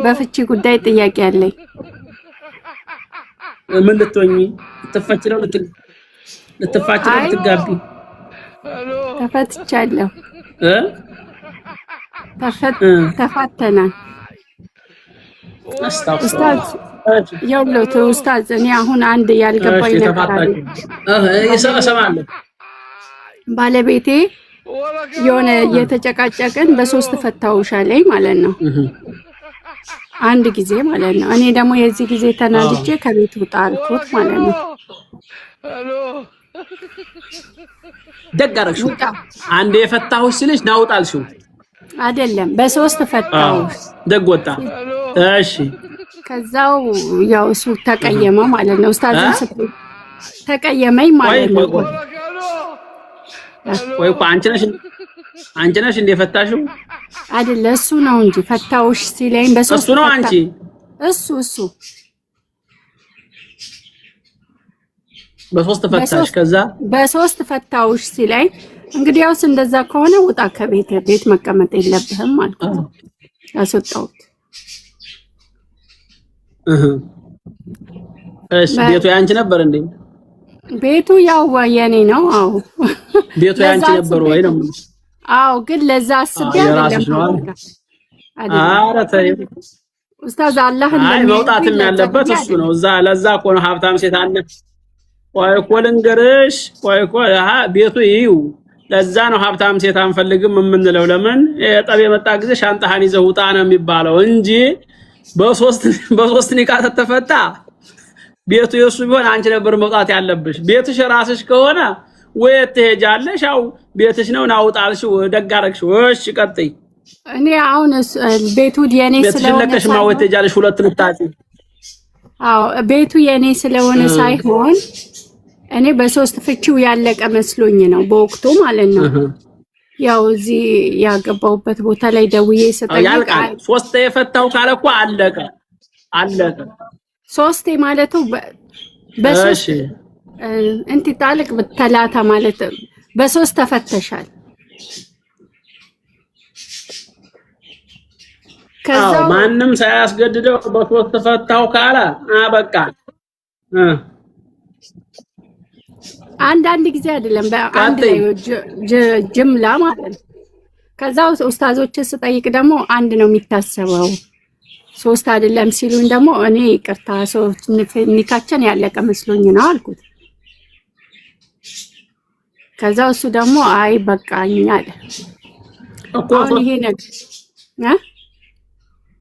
በፍቺ ጉዳይ ጥያቄ አለኝ። ምን ልትሆኚ? ልትፈች ነው? ልትፋች ነው? አይ ልትጋቢ? ተፈትቻለሁ። እ ተፈት እ ተፋተናል። አስታውስ። ኡስታዝ ይኸውልህ ኡስታዝ፣ እኔ አሁን አንድ እሺ ያልገባኝ ነገር አለ። የተፋታችሁ እሰማለሁ። ባለቤቴ የሆነ እየተጨቃጨቅን በሶስት ፈታውሻ ላይ ማለት ነው፣ አንድ ጊዜ ማለት ነው። እኔ ደግሞ የዚህ ጊዜ ተናድጄ ከቤት ውጣ አልኩት ማለት ነው። ደግ አደረግሽው። ውጣ አንዴ የፈታሁሽ ስልሽ ናውጣ አልሽው። አይደለም በሶስት ፈታውሽ። ደግ ወጣ። እሺ ከዛው ያው እሱ ተቀየመ ማለት ነው። ኡስታዝን ስት ተቀየመኝ ቆይ ማለት ቆይ ነው። ቆይ ቆይ እኮ አንቺ ነሽ አንቺ ነሽ እንደ የፈታሽው? አይደለ እሱ ነው እንጂ ፈታውሽ ሲለኝ በሶስት እሱ ነው ፈታ አንቺ? እሱ በሶስት ፈታሽ። በሶስት ከዛ በሶስት ፈታውሽ ሲለኝ እንግዲያውስ እንደዛ ከሆነ ውጣ ከቤት፣ ቤት መቀመጥ የለብህም አልኩት። አስወጣሁት። እህ እሺ ቤቱ ያንቺ ነበር እንዴ? ቤቱ ያው የኔ ነው። አዎ ቤቱ ለዛ ያንቺ ነበር አስቤ ወይ ነው የምልሽ? አዎ፣ ግን ለዛ አስቤ አዎ የራስሽ አይደለም ነው አይደል? አይደለም። ኧረ ተይ። ኡስታዝ አላህ አይ እንደሚያየው መውጣትም ለዛ ያለበት ብዬ እሱ ነው። አይደለም። እዛ ለዛ እኮ ነው ሀብታም ሴት አለ። ቆይ እኮ ልንገርሽ፣ ቆይ እኮ አሃ ቤቱ ይዩ። ለዛ ነው ሀብታም ሴት አንፈልግም የምንለው። ለምን ጠብ የመጣ ጊዜ ሻንጣህን ይዘህ ውጣ ነው የሚባለው እንጂ በሶስት በሶስት ኒቃ ተተፈታ ቤቱ የሱ ቢሆን አንቺ ነበር መውጣት ያለብሽ። ቤትሽ ራስሽ ከሆነ ወየት ትሄጃለሽ? ያው ቤትሽ ነው። ናውጣ አልሽው፣ ደግ አደረግሽው። እሺ ቀጥይ። እኔ አሁን ቤቱ የኔ ቤትሽን ስለሆነ ለቀሽማ ወየት ሳይሆን ትሄጃለሽ? ሁለት ልታጪ። አዎ ቤቱ የኔ ስለሆነ ሳይሆን እኔ በሶስት ፍቺው ያለቀ መስሎኝ ነው በወቅቱ ማለት ነው። ያው እዚህ ያገባሁበት ቦታ ላይ ደውዬ ስጠይቅ ያልቃል። አይ ሶስት የፈታው ካለ እኮ አለቀ አለቀ። ሶስቴ ማለቱ በሶስት እሺ እንቲ ጣልቅ ተላታ ማለት በሶስት ተፈተሻል። አዎ ከዛው ማንም ሳያስገድደው በሶስት ፈታው ካለ አበቃ። እ አንዳንድ ጊዜ አይደለም በአንድ ላይ ቀጥይ። ጅምላ ማለት ነው። ከዛው ኡስታዞች ስጠይቅ ደግሞ አንድ ነው የሚታሰበው ሶስት አይደለም ሲሉኝ ደግሞ እኔ ይቅርታ ሶስት ኒካችን ያለቀ መስሎኝ ነው አልኩት። ከዛ እሱ ደግሞ አይ በቃኝ አለ። እኮ አሁን ይሄ ነገር እ